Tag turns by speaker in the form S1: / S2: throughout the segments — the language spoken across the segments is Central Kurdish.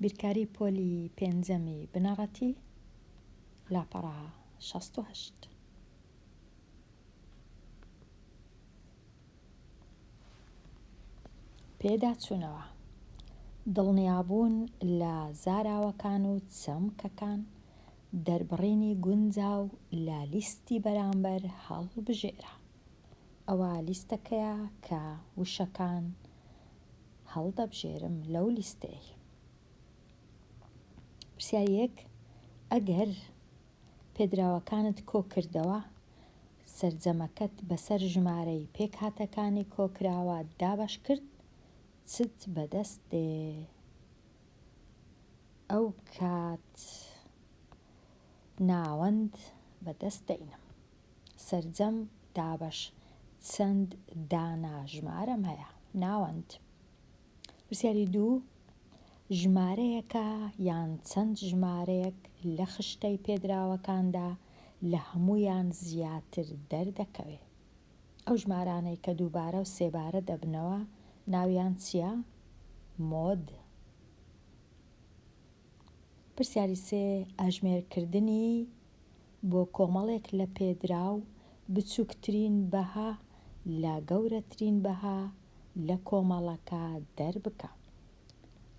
S1: بیرکاری پۆلی پێنجەمی بنەڕەتی، لاپەڕە 68. پێداچوونەوە، دڵنیابوون لە زاراوەکان و چەمکەکان، دەربڕینی گونجاو لە لیستی بەرامبەر هەڵبژێرە. ئەوە لیستەکەیە کە وشەکان هەڵدەبژێرم لەو لیستەی. پرسیاری یەک، ئەگەر پێدراوەکانت کۆکردەوە، سەرجەمەکەت بەسەر ژمارەی پێکهاتەکانی کۆکراوە دابەش کرد، چت بەدەست دێ؟ ئەو کات ناوەند بەدەست دەینم. سەرجەم دابەش چەند دانە ژمارەم هەیە؟ ناوەند. پرسیاری دوو، ژمارەیەکە یان چەند ژمارەیەک لە خشتەی پێدراوەکاندا لە هەموویان زیاتر دەردەکەوێ؟ ئەو ژمارانەی کە دووبارە و سێبارە دەبنەوە ناویان چییە؟ مۆد. پرسیاری سێ، ئەژمێرکردنی بۆ کۆمەڵێک لە پێدراو بچووکترین بەها لە گەورەترین بەها لە کۆمەڵەکە دەربکە.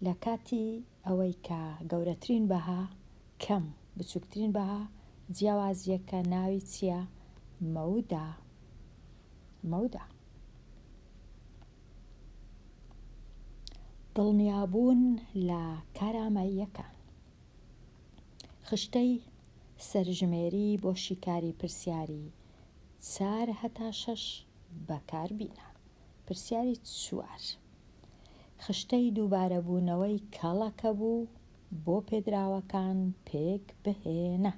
S1: لە کاتی ئەوەی کە گەورەترین بەها کەم بچووکترین بەها جیاوازییەکە ناوی چییە؟ مەودا. مەودا. دڵنیابوون لە کارامەییەکان. خشتەی سەرژمێری بۆ شیکاری پرسیاری چار هەتا شەش بەکاربینە. پرسیاری چوار. خشتەی دووبارەبوونەوەی کەڵەکەبوو بۆ پێدراوەکان پێک بهێنە.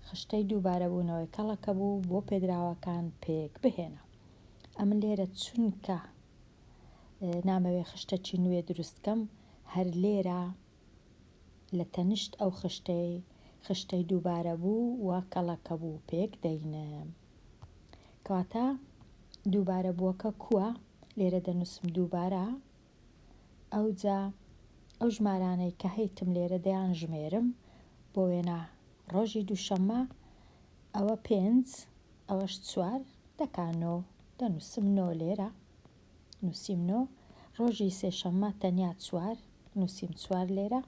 S1: خشتەی دووبارەبوونەوەی کەڵەکەبوو بۆ پێدراوەکان پێک بهێنە. ئەمن لێرە چونکە نامەوێ خشتەکی نوێ دروست کەم هەر لێرە لە تەنیشت ئەو خشتەی خشتەی دووبارەبوو و کەڵەکەبوو پێک دەینم. کەواتە دووبارەبووەکە کووە؟ لێرە دەنووسم دووبارە ئەوجا ئەو ژمارانەی کە هەیتم لێرە دەیان ژمێرم بۆ وێنە ڕۆژی دووشەممە ئەوە پێنج ئەوەش چوار دەکا نۆ دەنووسم نۆ لێرە نووسیم نۆ ڕۆژی سێشەممە تەنیا چوار نووسیم چوار لێرە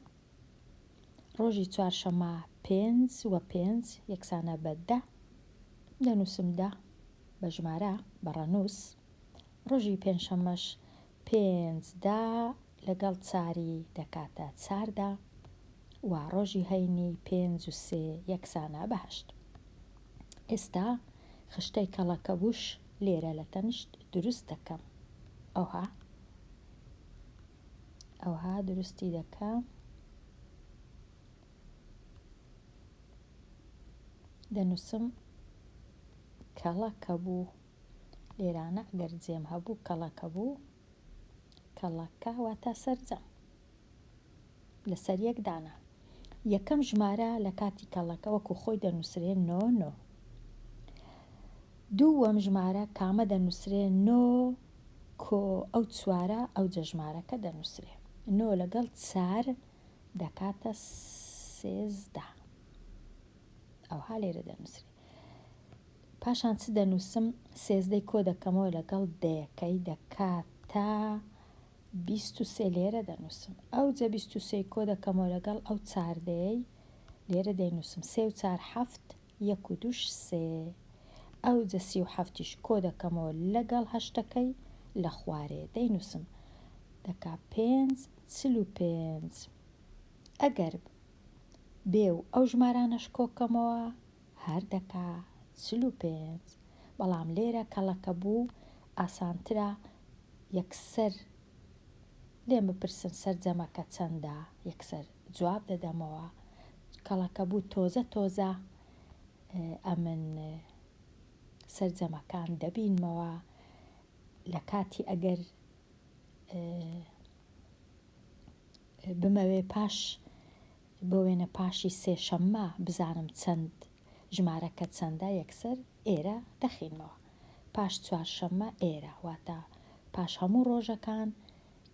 S1: ڕۆژی چوارشەممە پێنج و پێنج یەکسانە بە دە دەنووسم دە بە ژمارە بە ڕەنووس ڕۆژی پێنجشەممەش پێنج دە لەگەڵ چاری دەکاتە چاردە و ڕۆژی هەینی پێنج و سێ یەکسانە بە هەشت. ئێستا خشتەی کەڵەکەبووش لێرە لە تەنیشت دروست دەکەم. ئەوها ئەوها دروستی دەکەم. دەنووسم کەڵەکەبوو. لێرانە ئەگەر جێم هەبوو کەڵەکەبوو کەڵەکە واتە سەرجەم لەسەر یەک دانا. یەکەم ژمارە لە کاتی کەڵەکە وەکو خۆی دەنووسرێ نۆ نۆ. دووەم ژمارە کامە دەنووسرێ نۆ کۆ ئەو چوارە ئەوجە ژمارەکە دەنووسرێ. نۆ لەگەڵ چار دەکاتە 13. ئەوها لێرە دەنووسرێ. پاشان چ دەنووسم؟ سێزدەی کۆ دەکەمەوە لەگەڵ دەیەکەی دەکاتە 23 لێرە دەنووسم. ئەوجە 23ی کۆ دەکەمەوە لەگەڵ ئەو چاردەیەی لێرە دەینووسم. سێ و چار حەفت، یەک و دووش سێ. ئەوجە 37یش کۆ دەکەمەوە لەگەڵ هەشتەکەی لە خوارێ دەینووسم. دەکا پێنج، 45. ئەگەر بێ و ئەو ژمارانەش کۆ کەمەوە هەر دەکا 45. بەڵام لێرە کەڵەکەبوو ئاسانترە یەکسەر لێم بپرسن سەرجەمەکە چەندە یەکسەر جواب دەدەمەوە. کەڵەکەبوو تۆزە تۆزە ئەمن سەرجەمەکان دەبینمەوە لە کاتی ئەگەر بمەوێ پاش بۆ وێنە پاشی سێشەممە بزانم چەند ژمارەکە چەندە یەکسەر ئێرە دەخینمەوە پاش چوارشەممە ئێرە واتە پاش هەموو ڕۆژەکان.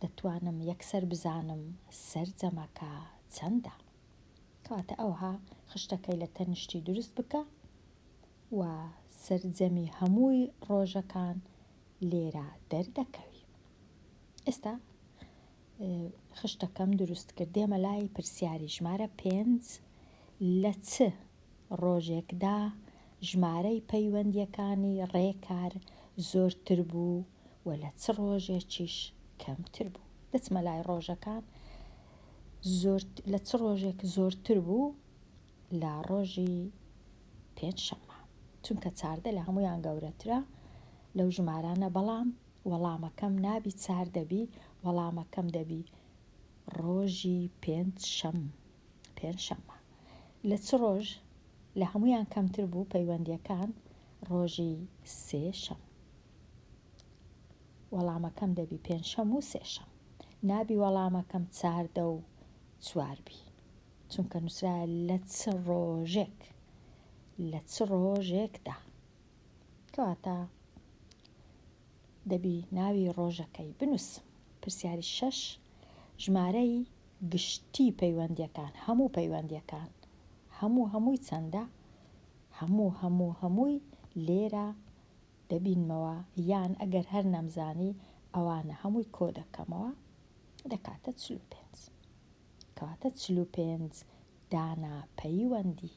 S1: دەتوانم یەکسەر بزانم سەرجەمەکە چەندە. کەواتە ئەوها خشتەکەی لە تەنیشتی دروست بکە و سەرجەمی هەمووی ڕۆژەکان لێرە دەردەکەوی. ئێستا خشتەکەم دروست کرد دێمە لای پرسیاری ژمارە پێنج لە چ ڕۆژێکدا ژمارەی پەیوەندیەکانی ڕێکار زۆرتر بوو و لە چ ڕۆژێکیش کەمتر بوو؟ دەچمە لای ڕۆژەکان زۆر لە چ ڕۆژێک زۆرتر بوو لە ڕۆژی پێنجشەممە چونکە چاردە لە هەمویان گەورەترە لەو ژمارانە بەڵام وەڵامەکەم نابی چار دەبی وەڵامەکەم دەبی ڕۆژی پێنج شەم پێنجشەممە لە چ ڕۆژ لە هەمویان کەمتر بوو پەیوەندیەکان ڕۆژی سێ شەم وەڵامەکەم دەبی پێنجشەم و سێشەم نابی وەڵامەکەم چاردە و چوار بی چونکە نووسرایە لە چ ڕۆژێک لە چ ڕۆژێکدا کەواتە دەبی ناوی ڕۆژەکەی بنووسم. پرسیاری شەش، ژمارەی گشتی پەیوەندییەکان، هەموو پەیوەندییەکان، هەموو هەمووی چەندە؟ هەموو هەموو هەمووی لێرە دەبینمەوە یان ئەگەر هەر نەمزانی ئەوانە هەمووی کۆ دەکەمەوە دەکاتە 45. کەواتە 45 دانە پەیوەندی.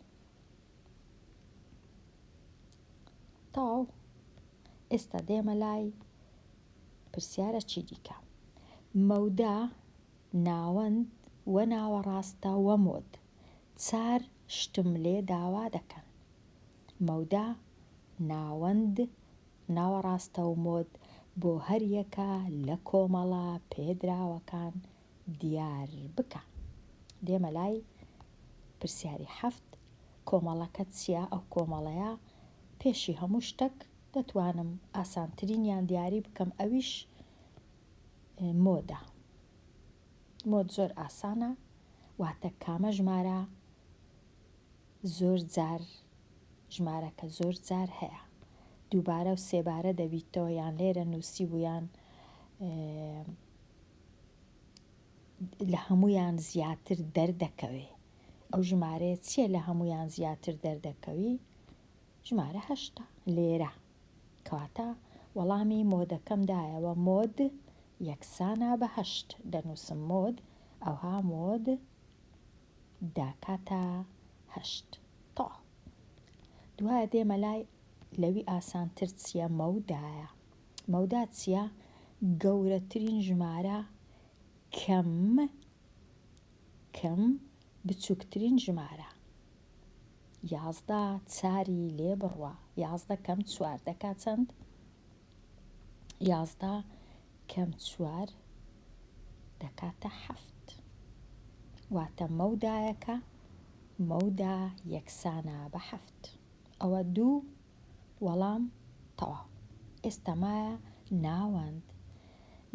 S1: تەواو ئێستا دێمە لای پرسیارە چی دیکە مەودا ناوەند و ناوەڕاستە وە مۆد چار شتم لێ داوا دەکەن مەودا ناوەند ناوەڕاستە و مۆد بۆ هەریەکە لە کۆمەڵە پێدراوەکان دیار بکە. دێمە لای پرسیاری حەفت، کۆمەڵەکە چیە؟ ئەو کۆمەڵەیە پێشی هەموو شتەک دەتوانم ئاسانترینیان دیاری بکەم ئەویش مۆدە. مۆد زۆر ئاسانە واتە کامە ژمارە زۆر جار ژمارەکە زۆر جار هەیە دووبارە و سێبارە دەبیتەوە یان لێرە نووسیبوویان لە هەموویان زیاتر دەردەکەوێ. ئەو ژمارەیە چییە لە هەموویان زیاتر دەردەکەوی؟ ژمارە هەشتە لێرە. کەواتە وەڵامی مۆدەکەم دایەوە مۆد یەکسانە بە هەشت. دەنووسم مۆد ئەوها مۆد داکاتە هەشت. تەواو. دوایە دێمە لای لەوی ئاسانتر چییە؟ مەودایە. مەودا چییە؟ گەورەترین ژمارە کەم کەم بچووکترین ژمارە. 11 چاری لێ بڕوا. 11 کەم چوار دەکا چەند؟ 11 کەم چوار دەکاتە حەفت. واتە مەودایەکە مەودا یەکسانە بە حەفت. ئەوە دوو وەڵام تەواو. ئێستا مایە ناوەند.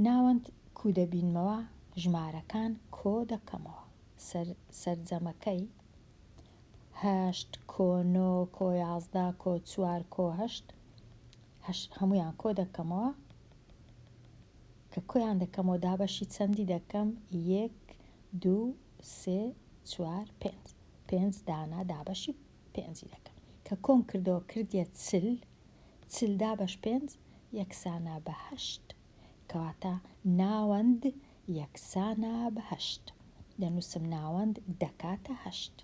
S1: ناوەند کو دەبینمەوە ژمارەکان کۆ دەکەمەوە. سەر سەرجەمەکەی هەشت کۆ نۆ کۆ 11 کۆ چوار کۆ هەشت هەشت هەموویان کۆ دەکەمەوە. کە کۆیان دەکەمەوە دابەشی چەندی دەکەم؟ یەک دوو سێ چوار پێنج. پێنج دانە دابەشی پێنجی دەکەم. کە کۆم کردەوە کردیە 40، 40 دابەش پێنج یەکسانە بە هەشت. کەواتە ناوەند یەکسانە بە هەشت. دەنووسم ناوەند دەکاتە هەشت.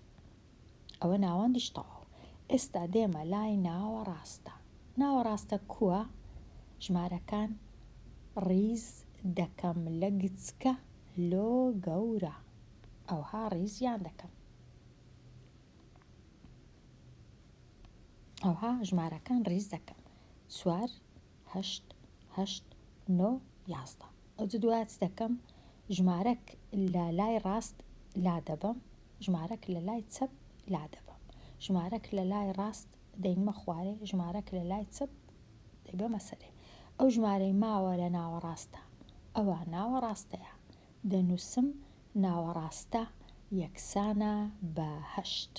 S1: ئەوە ناوەندیش تەواو. ئێستا دێمە لای ناوەڕاستە. ناوەڕاستە کووە؟ ژمارەکان ڕیز دەکەم لە گچکە لۆ گەورە. ئەوها ڕیزیان دەکەم. ئەوها ژمارەکان ڕیز دەکەم. چوار، هەشت، هەشت، نۆ، 11. ئەوجە دوایە چ دەکەم؟ ژمارەک لە لای ڕاست لادەبەم، ژمارەک لە لای چەپ لادەبەم. ژمارەک لە لای ڕاست دەینمە خوارێ، ژمارەک لە لای چەپ دەیبەمە سەرێ. ئەو ژمارەی ماوە لە ناوەڕاستە، ئەوە ناوەڕاستەیە. دەنووسم ناوەڕاستە یەکسانە بە هەشت.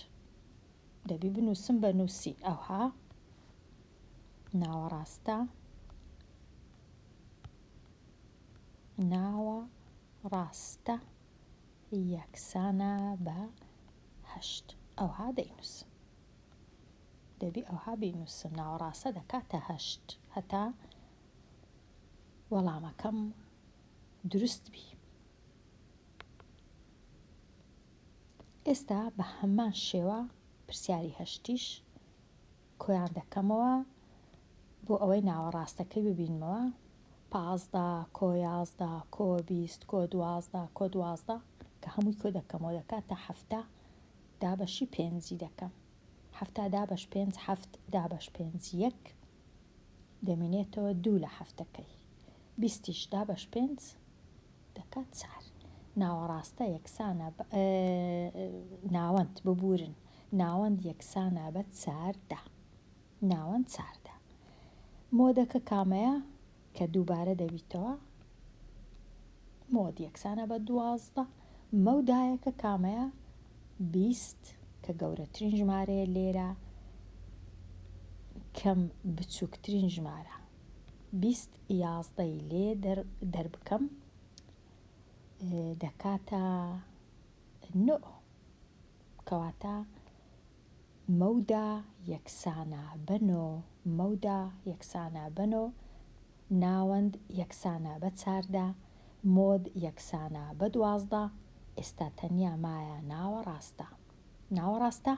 S1: دەبی بنووسم بە نووسین ئەوها ناوەڕاستە ناوە. ڕاستە یەکسانە بە هەشت. ئەوها دەینووسم. دەبی ئەوها بینووسم. ناوەڕاستە دەکاتە هەشت هەتا وەڵامەکەم دروست بی. ئێستا بە هەمان شێوە پرسیاری هەشتیش کۆیان دەکەمەوە بۆ ئەوەی ناوەڕاستەکەی ببینمەوە، 15 کۆ 11 کۆ 20 کۆ 12 کۆ 12 کە هەمووی کۆ دەکەمەوە دەکاتە 70 دابەشی پێنجی دەکەم 70 دابەش پێنج حەفت دابەش پێنج یەک دەمینێتەوە دوو لە حەفتەکەی بیستیش دابەش پێنج دەکات چار. ناوەڕاستە یەکسانە بە ناوەند ببورن ناوەند یەکسانە بە 14. ناوەند 14. مۆدەکە کامەیە کە دووبارە دەبیتەوە؟ مۆد یەکسانە بە 12. مەودایەکە کامەیە؟ 20 کە گەورەترین ژمارەیە لێرە کەم بچووکترین ژمارە. 20 یازدەی لێ دەربکەم دەکاتە نۆ. کەواتە مەودا یەکسانە بە نۆ، مەودا یەکسانە بە نۆ، ناوەند یەکسانە بە 14، مۆد یەکسانە بە 12، ئێستا تەنیا مایە ناوەڕاستە. ناوەڕاستە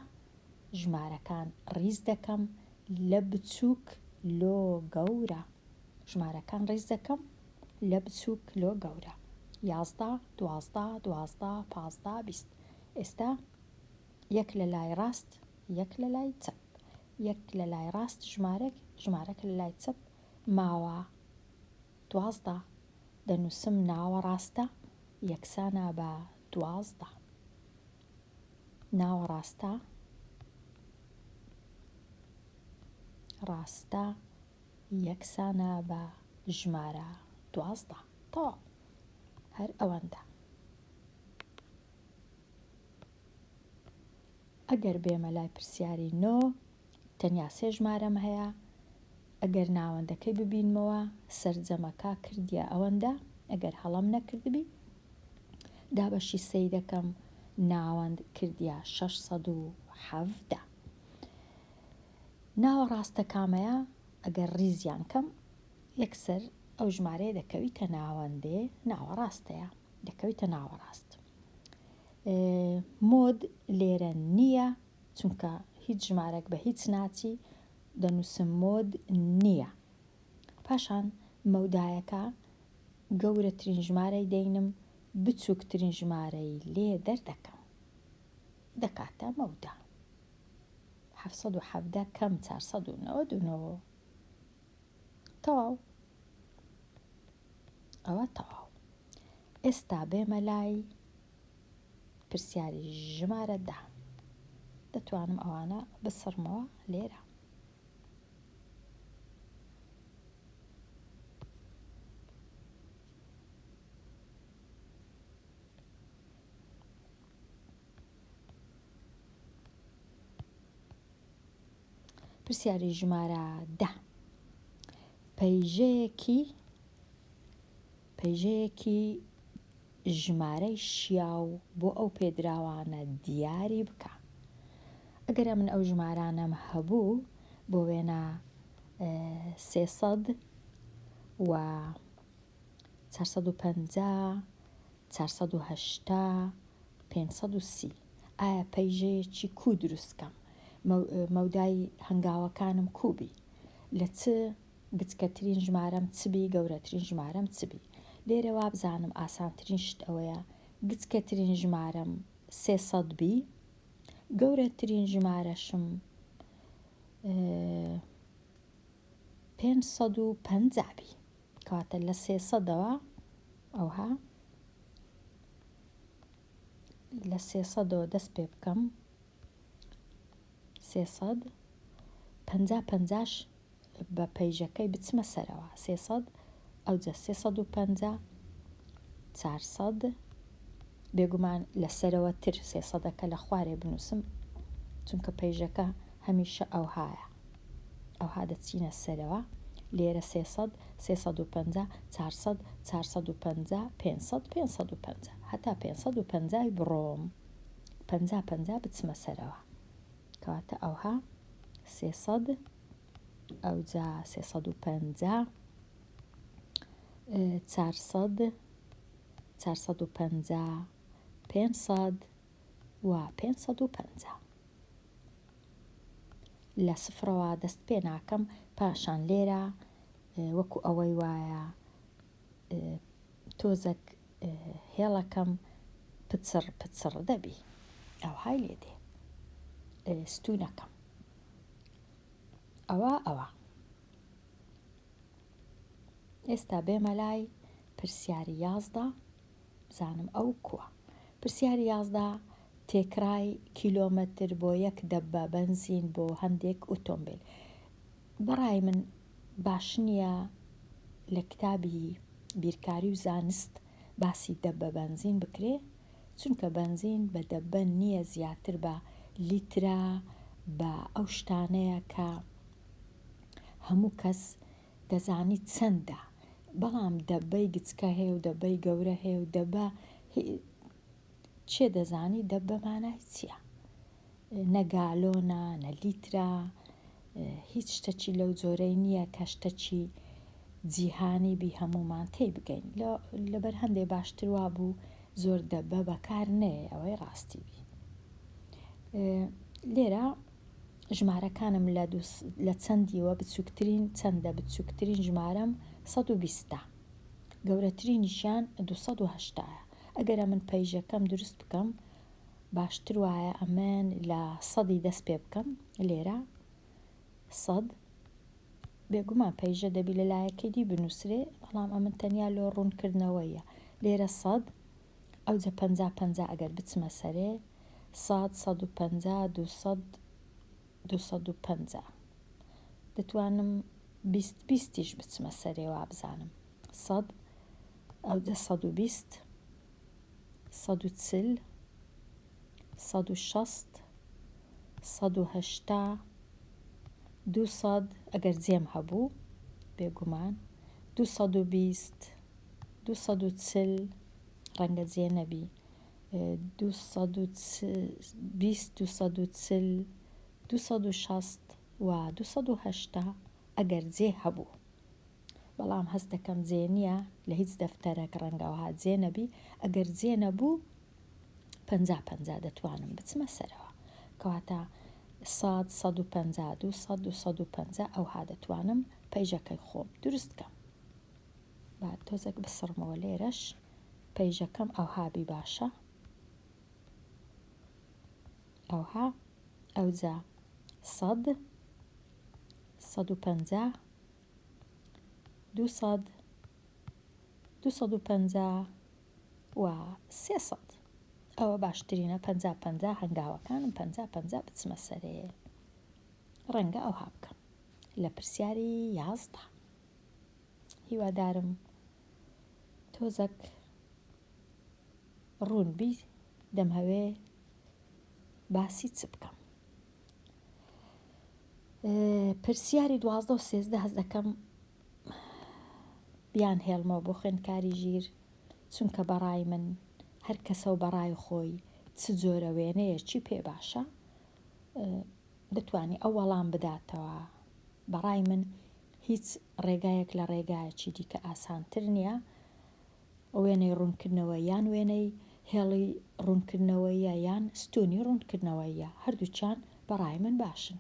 S1: ژمارەکان ڕیز دەکەم لە بچووک لۆ گەورە. ژمارەکان ڕیز دەکەم لە بچووک لۆ گەورە. 11، 12، 12، 15، 20. ئێستا یەک لە لای ڕاست، یەک لە لای چەپ. یەک لە لای ڕاست ژمارەک، ژمارەک لە لای چەپ ماوە 12. دەنووسم ناوەڕاستە یەکسانە بە 12. ناوەڕاستە ڕاستە یەکسانە بە ژمارە 12. تەواو هەر ئەوەندە. ئەگەر بێمە لای پرسیاری نۆ تەنیا سێ ژمارەم هەیە، ئەگەر ناوەندەکەی ببینمەوە سەرجەمەکە کردیە ئەوەندە، ئەگەر هەڵەم نەکردبی دابەشی سێی دەکەم ناوەند کردیە 617. ناوەڕاستە کامەیە؟ ئەگەر ڕیزیان کەم یەکسەر ئەو ژمارەیە دەکەویتە ناوەندێ، ناوەڕاستەیە دەکەویتە ناوەڕاست. مۆد لێرە نییە چونکە هیچ ژمارەک بە هیچ ناچی، دەنووسم مۆد نییە. پاشان مەودایەکە گەورەترین ژمارەی دەینم بچووکترین ژمارەی لێ دەردەکەم دەکاتە مەودا 717 کەم 499. تەواو ئەوە تەواو. ئێستا بێمە لای پرسیاری ژمارە دە. دەتوانم ئەوانە بسڕمەوە لێرە. پرسیاری ژمارە دە. پەیژەیەکی پەیژەیەکی ژمارەی شیاو بۆ ئەو پێدراوانە دیاری بکە. ئەگەر ئەمن ئەو ژمارانەم هەبوو بۆ وێنە 300 و 450 480 530 ئایا پەیژەیەکی کوو دروست کەم؟ مەودای هەنگاوەکانم کوو بی؟ لە چ گچکەترین ژمارەم چ بی گەورەترین ژمارەم چ بی؟ لێرە وابزانم ئاسانترین شت ئەوەیە گچکەترین ژمارەم 300 بی گەورەترین ژمارەشم 550 بی کەواتە لە سێسەدەوە ئەوها لە سێسەدەوە دەست پێ بکەم سێسەد پەنجا پەنجاش بە پەیژەکەی بچمە سەرەوە سێسەد ئەوجە 350 400 بێگومان لە سەرەوە تر سێسەدەکە لە خوارێ بنووسم چونکە پەیژەکە هەمیشە ئەوهایە ئەوها دەچینە سەرەوە. لێرە 300، 350، 400، 450، 500، 550 هەتا 550 ی بڕۆم 50 50 بچمە سەرەوە. کەواتە ئەوها 300 ئەوجا 350 400 450 500 و 550 لە سفرەوە دەست پێ ناکەم پاشان لێرە وەکو ئەوەی وایە تۆزەک هێڵەکەم پچڕ پچڕ دەبی ئەوهای لێ دێ ستونەکەم ئەوە ئەوە ئێستا بێمە لای پرسیاری 11 بزانم ئەو کووە پرسیاری 11 تێکرای کیلۆمەتر بۆ یەک دەبە بەنزین بۆ هەندێک ئۆتۆمبیل بەڕای من باش نییە لە کتابی بیرکاری و زانست باسی دەبە بەنزین بکرێ چونکە بەنزین بە دەبە نییە زیاتر بە لیترە بە ئەو شتانەیە کە هەموو کەس دەزانی چەندە بەڵام دەبەی گچکە هەیە و دەبەی گەورە هەیە و دەبە کێ دەزانی دەبە مانای چییە؟ نە گالۆنە نە لیترە هیچ شتەکی لەو جۆرەی نییە کە شتەکی جیهانی بی هەموومان تێی بگەین لەبەر هەندێ باشتر وابوو زۆر دەبە بەکار نەیە ئەوەی ڕاستی بی لێرە ژمارەکانم لە لە چەندیوە بچووکترین چەندە بچووکترین ژمارەم 120 گەورەترینیشیان 280 ئەگەرە من پەیژەکەم دروست بکەم باشتر وایە ئەمن لە سەدی دەست پێ بکەم لێرە سەد بێگومان پەیژە دەبی لە لایەکەی دی بنووسرێ بەڵام ئەمن تەنیا لۆ ڕوونکردنەوەیە لێرە سەد ئەوجە پەنجا پەنجا ئەگەر بچمە سەرێ سەد 150 200 250 دەتوانم بیست بیستیش بچمە سەرێ وابزانم سەد ئەوجە 120 140 160 180 200 ئەگەر جێم هەبوو بێگومان 220 240 ڕەنگە جێ نەبی 220 240 260 و 280 ئەگەر جێ هەبوو بەڵام هەست دەکەم جێ نییە لە هیچ دەفتەرەک ڕەنگە وەها جێ نەبی ئەگەر جێ نەبوو پەنجا پەنجا دەتوانم بچمە سەرەوە کەواتە سەد 150 200 250 ئەوها دەتوانم پەیژەکەی خۆم دروست کەم با تۆزێک بسڕمەوە لێرەش پەیژەکەم ئەوها بی باشە ئەوها ئەوجا سەد 150 200 250 و 300 ئەوە باشترینە پەنجا پەنجا هەنگاوەکانم پەنجا پەنجا بچمە سەرێ ڕەنگە ئەوها بکەم لە پرسیاری 11 هیوادارم تۆزەک ڕوون بی دەمهەوێ باسی چ بکەم پرسیاری 12 و 13 هەست دەکەم بیان هێڵمەوە بۆ خوێندکاری ژیر چونکە بەڕای من هەر کەسە و بەڕای خۆی چ جۆرە وێنەیەکی پێ باشە دەتوانی ئەو وەڵام بداتەوە بەڕای من هیچ ڕێگایەک لە ڕێگایەکی دیکە ئاسانتر نییە وێنەی ڕوونکردنەوە یان وێنەی هێڵی ڕوونکردنەوەیە یان ستونی ڕوونکردنەوەیە هەردووکیان بەڕای من باشن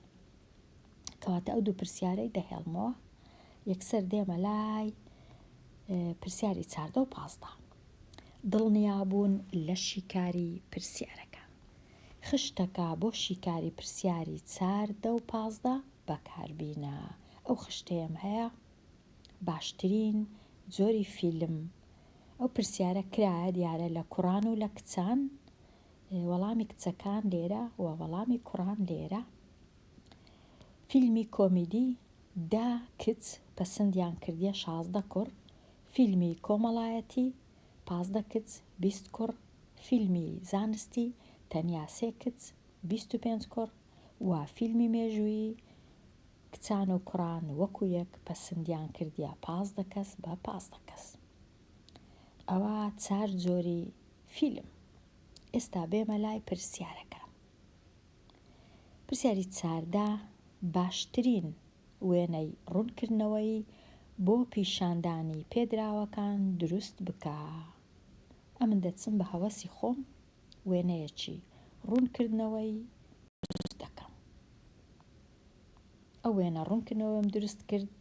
S1: کەواتە ئەو دوو پرسیارەی دەهێڵمەوە یەکسەر دێمە لای پرسیاری چاردە و 15 دڵنیابوون لە شیکاری پرسیارەکان خشتەکە بۆ شیکاری پرسیاری چاردە و 15 بەکاربینە ئەو خشتەیەم هەیە باشترین جۆری فیلم ئەو پرسیارە کرایە دیارە لە کوڕان و لە کچان وەڵامی کچەکان لێرە و وەڵامی کوڕان لێرە فیلمی کۆمیدی دە کچ پەسندیان کردیە 16 کوڕ فیلمی کۆمەڵایەتی 15 کچ 20 کوڕ فیلمی زانستی تەنیا سێ کچ 25 کوڕ و فیلمی مێژوویی. کچان و کوڕان وەکو یەک پەسندیان کردیە 15 کەس بە 15 کەس. ئەوە چار جۆری فیلم. ئێستا بێمە لای پرسیارەکان. پرسیاری 14 باشترین وێنەی ڕوونکردنەوەی بۆ پیشاندانی پێدراوەکان دروست بکە. ئەمن دەچم بە هەوەسی خۆم وێنەیەکی ڕوونکردنەوەی دروست دەکەم. ئەو وێنە ڕوونکردنەوەم دروست کرد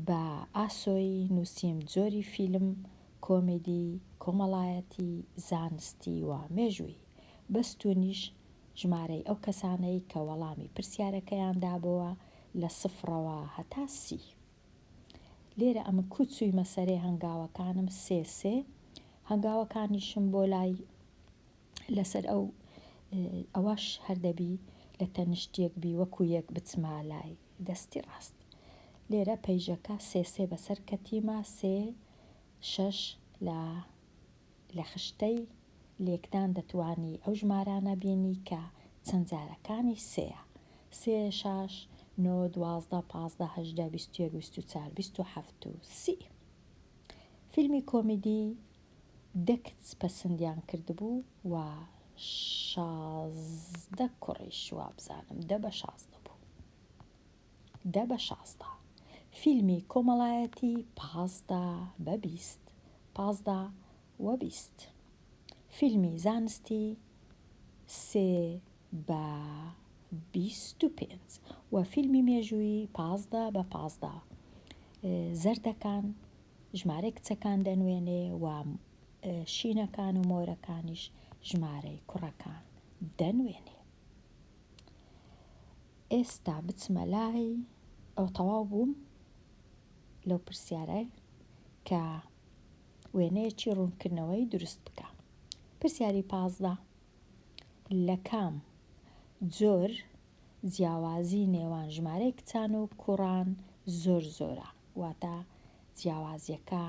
S1: بە ئاسۆیی نووسیم جۆری فیلم، کۆمیدی، کۆمەڵایەتی، زانستی و مێژوویی. بە ستوونیش ژمارەی ئەو کەسانەی کە وەڵامی پرسیارەکەیان دابۆوە لە سفڕەوە هەتا سی. لێرە ئەمن کوو چوویمە سەرێ هەنگاوەکانم سێ سێ هەنگاوەکانیشم بۆ لای لەسەر ئەو ئەوەش هەر دەبی لە تەنیشت یەک بی وەکو یەک بچمە لای دەستی ڕاست. لێرە پەیژەکە سێ سێ بەسەر کەتیمە سێ شەش لە لە خشتەی لێکدان دەتوانی ئەو ژمارانە بینی کە چەند جارەکانی سێیە سێ شاش نۆ 12 15 18 21 24 27 و 30. فیلمی کۆمیدی دە کچ پەسندیان کردبوو و 16 کوڕیش وابزانم دە بە 16 بوو دە بە 16. فیلمی کۆمەڵایەتی 15 بە 20 15 و 20. فیلمی زانستی سێ بە 25 و فیلمی مێژوویی 15 بە 15. زەردەکان ژمارەی کچەکان دەنوێنێ و شینەکان و مۆرەکانیش ژمارەی کوڕەکان دەنوێنێ. ئێستا بچمە لای ئەو تەواو بووم لەو پرسیارە کە وێنەیەکی ڕوونکردنەوەی دروست بکە. پرسیاری 15 لە کام جۆر جیاوازی نێوان ژمارەی کچان و کوڕان زۆر زۆرە؟ واتە جیاوازیەکە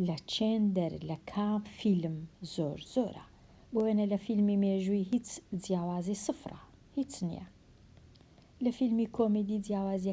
S1: لە چێندەر لە کام فیلم زۆر زۆرە؟ بۆ وێنە لە فیلمی مێژووی هیچ جیاوازی سفرە، هیچ نییە. لە فیلمی کۆمیدی جیاوازیەکە.